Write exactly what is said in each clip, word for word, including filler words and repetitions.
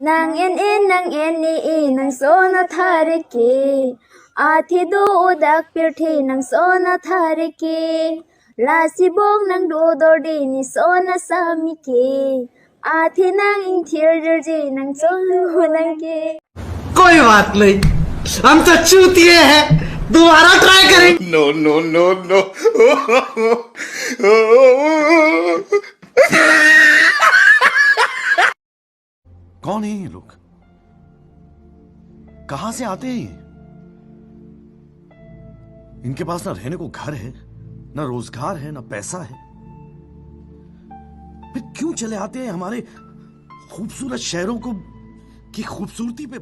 Nang en en, nang en e e, nang son athare ke. Athe do-o dak pirthe, nang son athare ke. Lasi bong nang do dorde, ne son asami ke. Athe nang ingthir jirje, nang cholo nang ke. कोई बात नहीं, हम तो चूतिए हैं, दोबारा ट्राई करेंगे। No, no, no, no. कौन है ये लोग? कहां से आते हैं ये? इनके पास ना रहने को घर है, ना रोजगार है, ना पैसा है। फिर क्यों चले आते हैं हमारे खूबसूरत शहरों को, की खूबसूरती पे?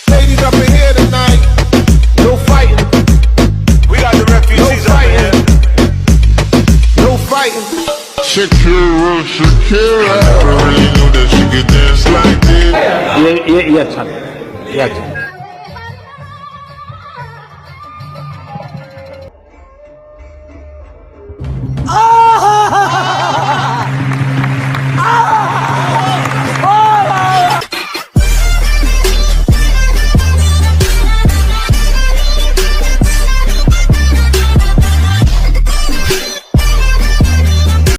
Ladies up in here tonight. No fighting. We got the refugees up in here. No fighting. Shakira, Shakira. I never really knew that she could dance like this. ये ये ये अच्छा है, ये अच्छा है।